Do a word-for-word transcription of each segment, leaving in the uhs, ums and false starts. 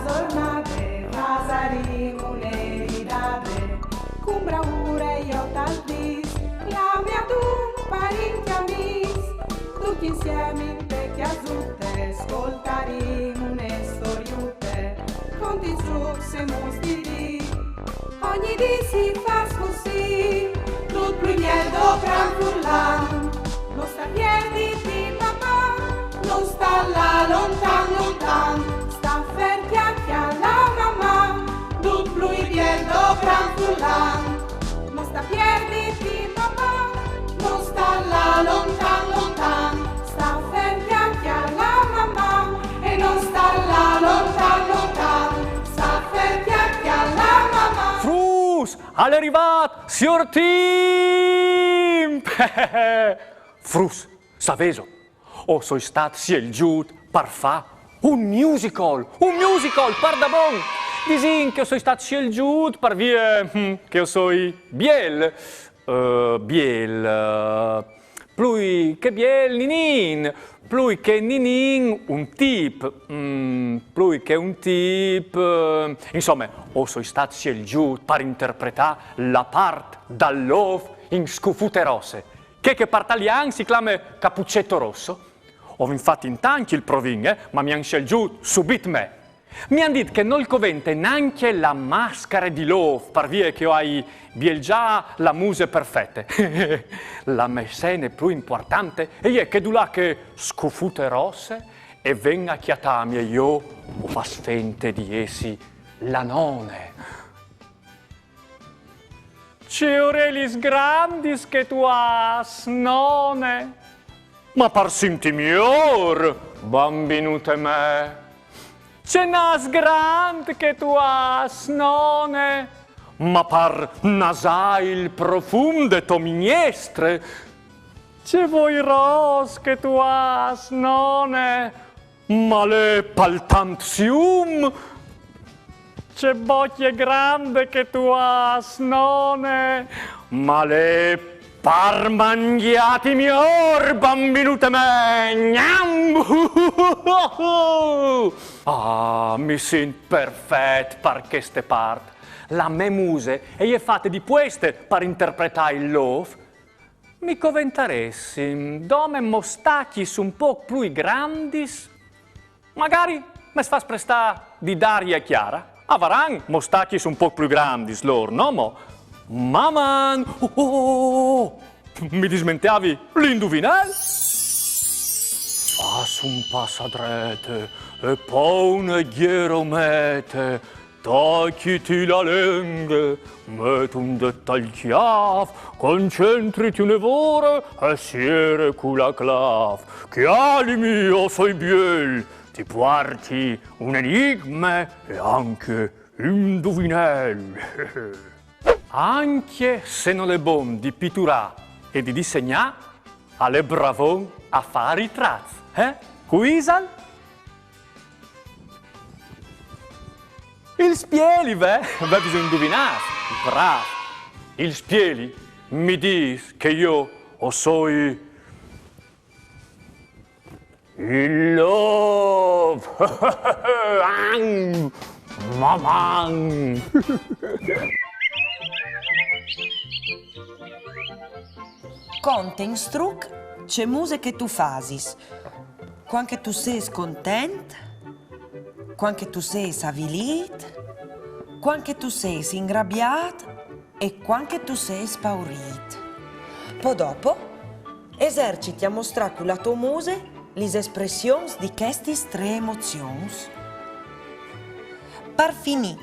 Zornade, vasarim une ridade, cun braure jo tal dis, clami a dun parint e amis, ducj insiemi inte cjasute, scoltarim une storiute, conti, zucs e muts di dì. Ogni dì si fâs cussì, dut plui biel doprant furlan. No sta pierditi, Maman, no sta lâ lontan, lontan. Sta fer, cjale, cjale Maman, dut plui biel doprant furlan. No sta pierditi, Maman, no sta lâ lontan, lontan. Sta fer, cjale, cjale Maman, e no sta lâ lontan, lontan. Sta fer, cjale, cjale Maman. Fruts, al è rivât siôr Timp! Fruts, savêso, o soi stât sielzût par fâ un musical, un musical, pardabon! Disìn che o soi stât sielzût par vie, hm, che o soi biel, eh, biel, eh, plui che biel, ninin, plui che ninin, un tip, mm, plui che un tip, eh, insome, o soi stât sielzût par interpretâ la part dal lôf in Scufute Rosse, chê che par talian si clame Cappuccetto Rosso. O vin fat in tancj il provin, eh, ma mi àn sielzût subit me. Mi àn dit che nol covente nancje la mascare di lôf, par vie che o ai bielzà la muse perfete. La mê sene plui impuartante e je chê dulà che Scufute Rosse e ven a cjatâmi e jo o fâs fente di jessi la none. Ce orelis grandis che tu âs, none! Ma par sintî miôr, bambinute mê. Ce nâs grant che tu âs, none! Ma par nasâ il profum de tô mignestre. Ce voi ros che tu âs, none! Ma al è pal tant sium. Ce bocje grande che tu âs, none! Ma al è par mangjâti miôr, bambinute mê! Gnam! Ah, mi sint perfet par cheste part. La mê muse e je fate di pueste par interpretâ il lôf. Mi coventaressin dome mostacjis un pôc plui grandis. Magari mes fâs prestâ di Daria e Chiara. A varan mostacjis un pôc plui grandis lôr, no mo? Maman! Oh, oh, oh, oh! Mi dismenteavi l'induvinel! Fâs un pas a drete e po un gjiromet. Tachiti la lenghe, met un dêt tal cjâf, concentriti une vore e siere cu la clâf. Cjalimi, o soi biel, ti puarti un enigme e ancje un induvinel. Ancje se nol è bon di piturâ e di disegnâ, al è bravon a fâ ritrats, eh? Cui isal? Il spieli, ve? Vêso induvinât? Brâf! Il spieli mi dîs che jo o soi il lôf! Maman! Conte in struc ce muse che tu fasis, cuant che tu sês content, cuant che tu sês avilît, cuant che tu sês ingrabiât e cuant che tu sês spaurît. Po dopo, eserciti a mostrâ cu la tô muse lis espressions di chestis trê emozions. Par finî,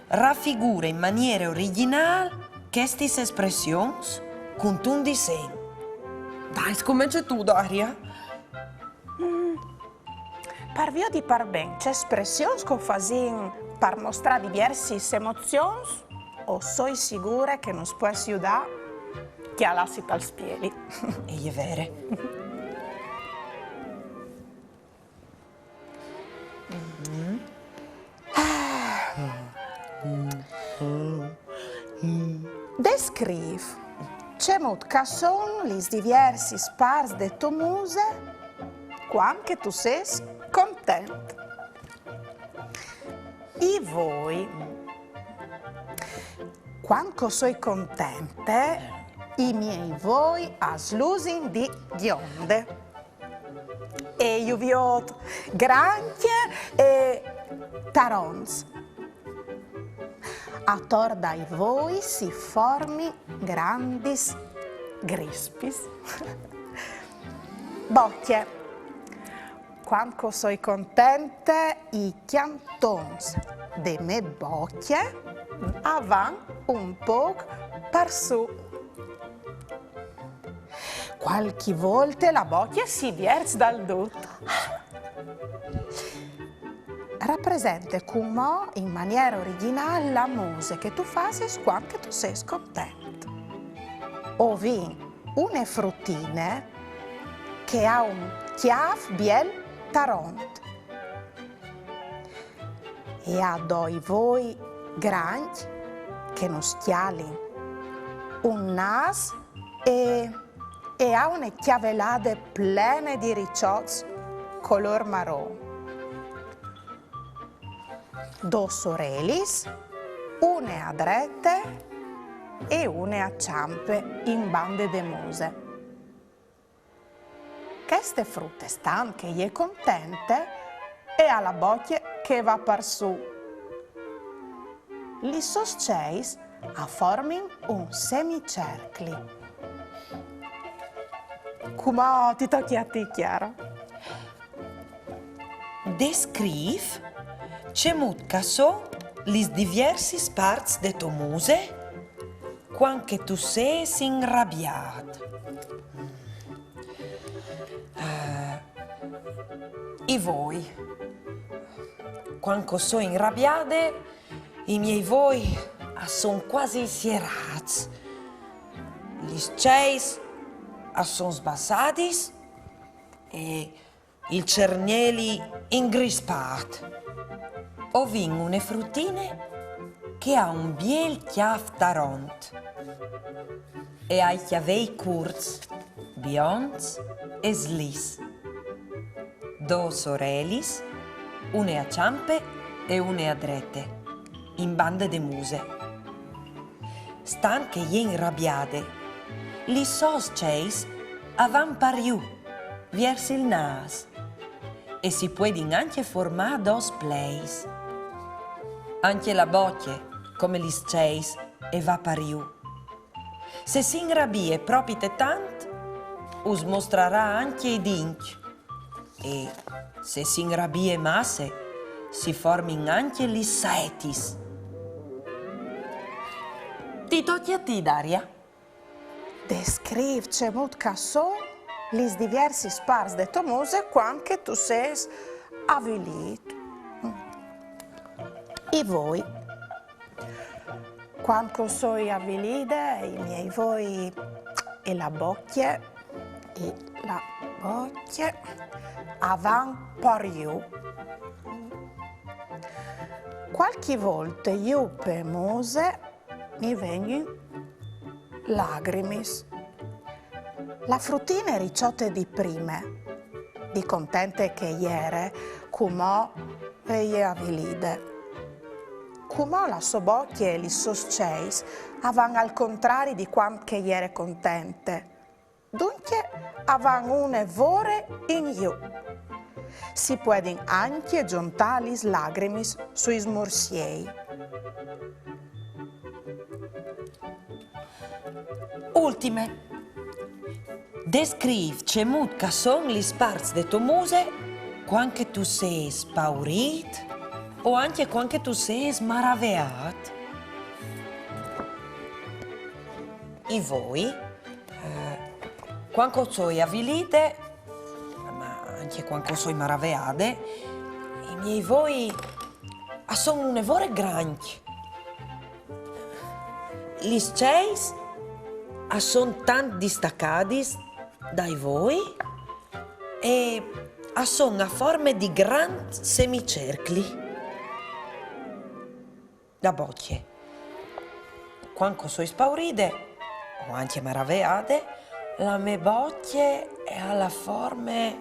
rafigure in maniere origjinâl chestis espressions cuntun disen. Dai, scomence tu, Daria. Mm, par viodi par ben ce espressions che o fasìn par mostrâ diviersis emozions, o soi sigure che nus pues judâ cjalâsi tal spieli. E je vere. Descrîf cemût che a son lis diviersis parts de tô muse cuant che tu sês content. I voi. Cuant che o soi contente, i miei voi a slusin di gjonde. E ju viôt grancj e taronts. Ator dai voi si formin grandis grispis. Bocje. Cuant che o soi contente, i cjantons de mê bocje a van un pôc par sù. Cualchi volte la bocje si vierç dal dut. Rapresente cumò in maniere origjinâl la muse che tu fasis cuant che tu sês content. O vin une frutine che e à un cjâf biel taront. E à doi voi grancj che nus cjalin, un nâs e, e à une cjavelade plene di riçots colôr maron. Dôs orelis, une a drete e une a çampe in bande de muse. Cheste frute, stant che e je contente, e à la bocje che e va par sù. Lis sôs ceis a formin un semicercli. Cumò ti tocje a ti, Chiara. Descrîf cemût che a son lis diviersis parts de tô muse cuant che tu sês inrabiât. Eh, i voi. Cuant che o soi inrabiade, i miei voi a son cuasi sierâts. Lis ceis a son sbassadis e il cernieli ingrispât. O vin une frutine che e à un biel cjâf taront e e à i cjavei curts, bionts e slis. Dôs orelis, une a çampe e une a drete, in bande de muse. Stant che e je inrabiade, lis sôs ceis a van par jù, viers il nâs, e si puedin ancje formâ dôs pleis. Ancje la bocje, come lis ceis, e va par jù. Se si inrabie propite tant, us mostrarà ancje i dincj. E se si inrabie masse, si formin ancje lis saetis. Ti tocje a ti, Daria. Descrîf cemût che a son lis diviersis parts de tô muse cuant che tu sês avilît. I voi. Cuant che o soi avilide, i miei voi e la bocje, e la bocje a van par jù. Cualchi volte jù pe muse mi vegnin lagrimis. La frutine riçote di prime, di contente che e jere, cumò e je avilide. Cumò la sô bocje e lis sôs ceis a van al contrari di cuant che e jere contente. Duncje a van une vore in jù. Si puedin ancje zontâ lis lagrimis sui smursiei. Ultime. Descrîf cemût che a son lis parts de tô muse cuant che tu sês spaurît o ancje cuant che tu sês maraveât. I voi, eh, cuant che o soi avilide, ma ancje cuant che o soi maraveade, i miei voi a son une vore grancj. Lis ceis a son tant distacadis dai voi e a son a forme di grant semicercli. La bocje. Cuant che o soi spauride, o ancje maraveade, la mê bocje e à la forme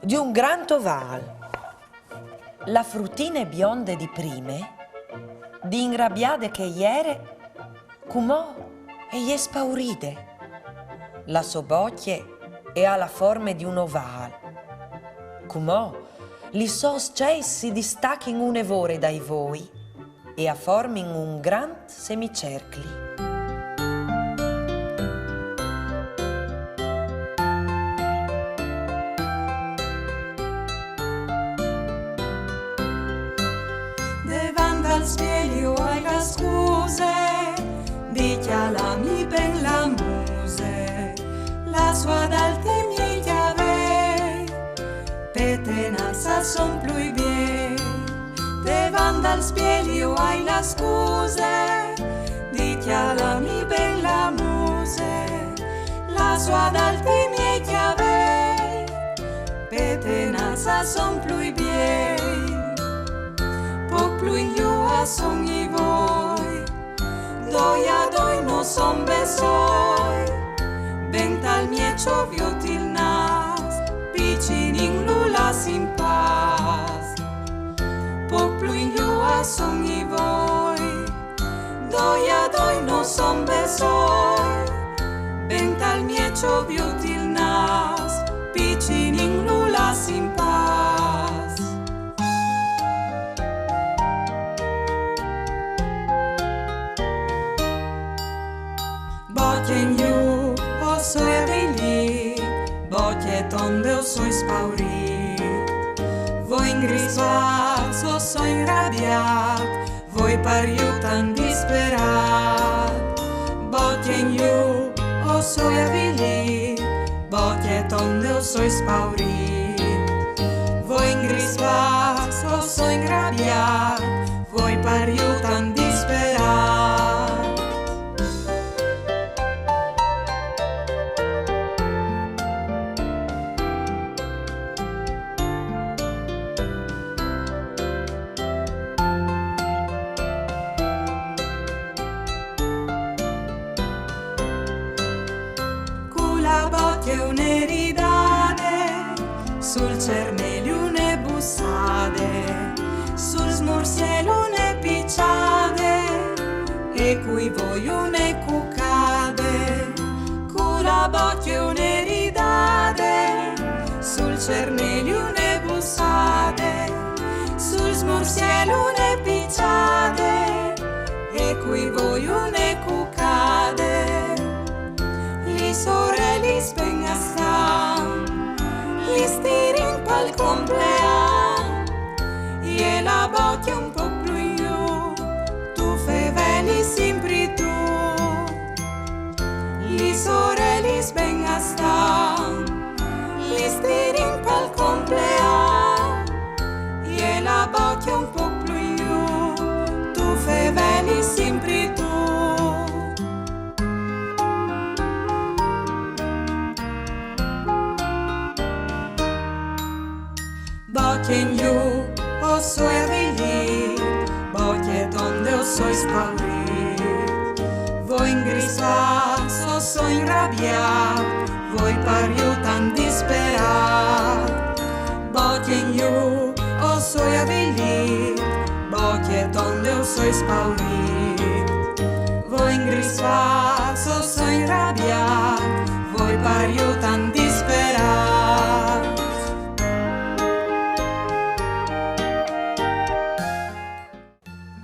di un grant ovâl. La frutine bionde di prime, di inrabiade che e jere, cumò e je spauride. La sô bocje e à la forme di un ovâl. Cumò lis sôs ceis si distachin une vore dai voi e a formin un grant semicercli. Devant dal spieli o ai la scuse di cjalâmi ben la muse, la suadal ti miei cjavei, petenats a son plui biei. Devant dal spieli o ai la scuse di cjalâmi ben la muse, la suadal ti miei cjavei, petenats a son plui biei. Poc plui in jù a son i voi, doi a doi no son bessôi, ben tal mieç o viôt il nâs, picinin lu lassi in pâs. Poc plui in jù a son i voi, doi a doi no son bessôi, ben tal mieç o viôt il nâs, picinin lu lassi in pâs. Bocje in jù o soi avilît, bocje tonde o soi spaurît, voi ingrisfâts o soi inrabiât, voi par jù tant disperât. Bocje in jù o soi avilît, bocje tonde o soi spaurît, voi ingrisfâts o soi inrabiât, voi par jù tant disperât. Cu la bocje une ridade, sul cerneli une bussade, sul smursiel une piçade, e cui voi une cucade. Cu la bocje une ridade, sul cerneli une bussade, sul smursiel une piçade, e cui voi une cucade. Lis orelis ben a stan, lis tirin pal complean, e la bocje un poc plui in jù, tu fevelis simpri tu. Lis orelis ben a stan, lis tirin pal complean, e la bocje un poc plui in jù, tu fevelis simpri tu. Bocje in jù o soi avilît, bocje tonde o soi spaurît, voi ingrisfâts o soi inrabiât, voi par jù tant disperât. Bocje in jù o soi avilît, bocje tonde o soi spaurît, voi ingrisfâts o soi inrabiât, voi par jù tant disperât.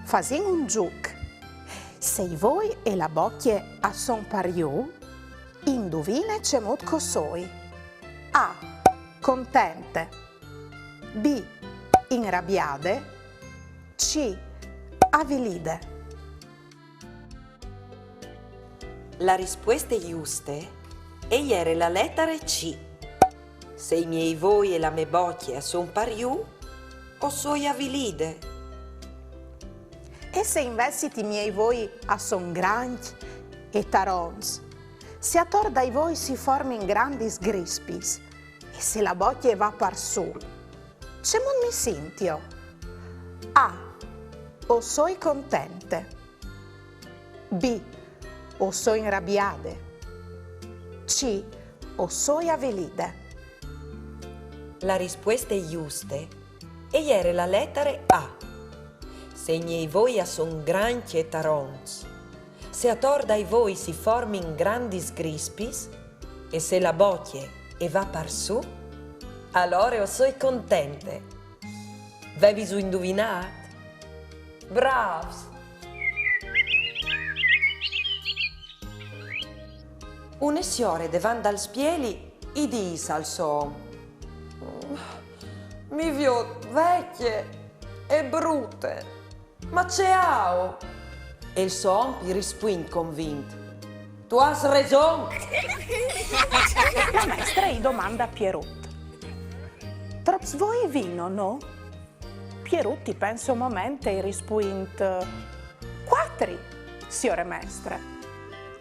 Fasìn un zûc. Se i voi e la bocje a son par jù, induvine cemût che o soi. A. Contente. B. Inrabiade. C. Avilide. La rispueste juste e jere la letare C. Se i miei voi e la mê bocje a son par jù, o soi avilide. E se invezit i miei voi a son grancj e taronts, se ator dai voi si formin grandis grispis, e se la bocje e va par sù, cemût mi sintio? A. O soi contente. B. O soi inrabiade. C. O soi avilide. La rispueste juste E jere la letare A. Se i gniei voi a son grancj e taronts, se ator dai voi si formin grandis grispis, e se la bocje e va par su, alore o soi contente. Veviso induvinât? Brâfs! Une siore devant dal spieli i dîs al so om: Mi viôt vecje e brute, ma ce aio? E il so om i rispuint convint: Tu âs reson! La mestre i domande a Pierut: Trops voi vino, no? Pierut i pense un moment e i rispuint: Cuatri, siore mestre.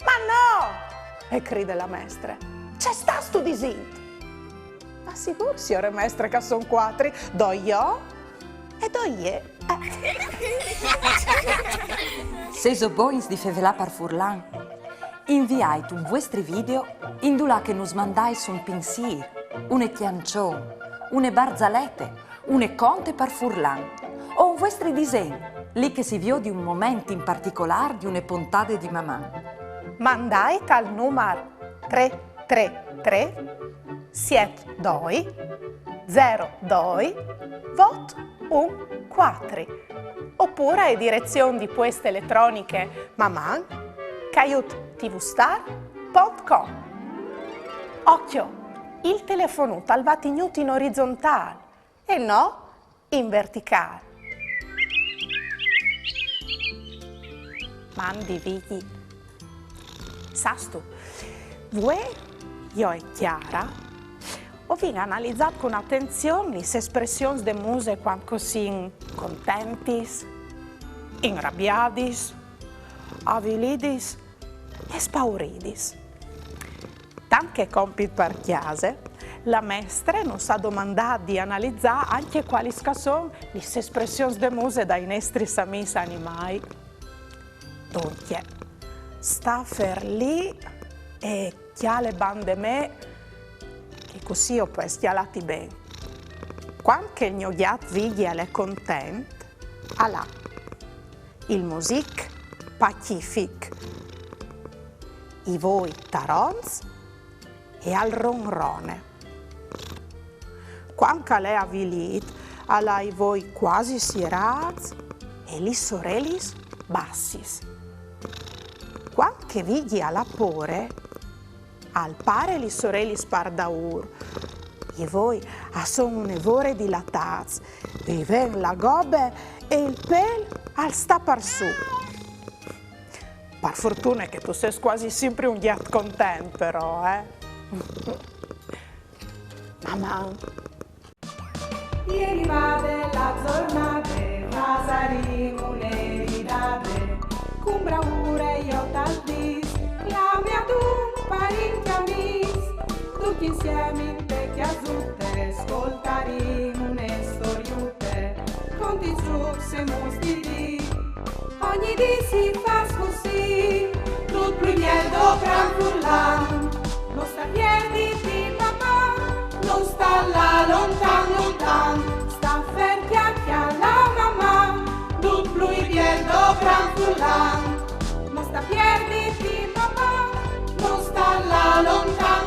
Ma no! E cride la mestre: Ce stâstu disint? Ma sigûr, siore mestre, che a son cuatri, doi jo e doi jê. Eh. Se o sês bogns di fevelâ par furlan, inviait un vuestri video indulà che nus mandais un pinsîr, une cjançon, une barzalete, une conte par furlan, o un vuestri disen, li che si viodi un moment in particolâr di une pontade di Maman. Mandait al numar trê trê trê siet doi zero doi vot un cuatri, opûr ae direzion di pueste eletroniche maman caiut tvstar pont com. Ocjo, il telefonut al va tignût in orizontâl e no in verticâl. Mandi, Vigji. Sâstu, vuê, jo e Chiara o vin analizât cun atenzion lis espressions de muse cuant che o sin contentis, inrabiadis, avilidis e spauridis. Tant che compit par cjase, la mestre nus à domandât di analizâ ancje cualis che a son lis espressions de muse dai nestris amîs animâi. Duncje, sta fer li e cjale bande me, che cussì o pues cjalâti ben. Cuant che il gno gjat Vigji al è content, al à il music pacific, i voi taronts e al ronrone. Cuant che al è avilît, al à i voi cuasi sierâts e lis orelis bassis. Cuant che Vigji al à pôre, al pare lis orelis par daûr. I voi a son une vore dilatâts, i ven la gobe e il pêl al sta par sù. Par fortune che tu sês cuasi simpri un gjat content, però, eh? Maman! E rivade la zornade, fasarìn une ridade, cun braure jo tal dîs, clamìn un parint amîs, ducj insiemi inte cjasute, scoltarìn une storiute, contint zûcs e muts di dì. Ogni dì si fâs cussì, dut plui biel dopran furlan. No sta pierditi, Maman, no sta lâ lontan, lontan. Sta fer, cjale, cjale, Maman, dut plui biel dopran furlan. No sta pierditi, Maman, no sta lâ lontan,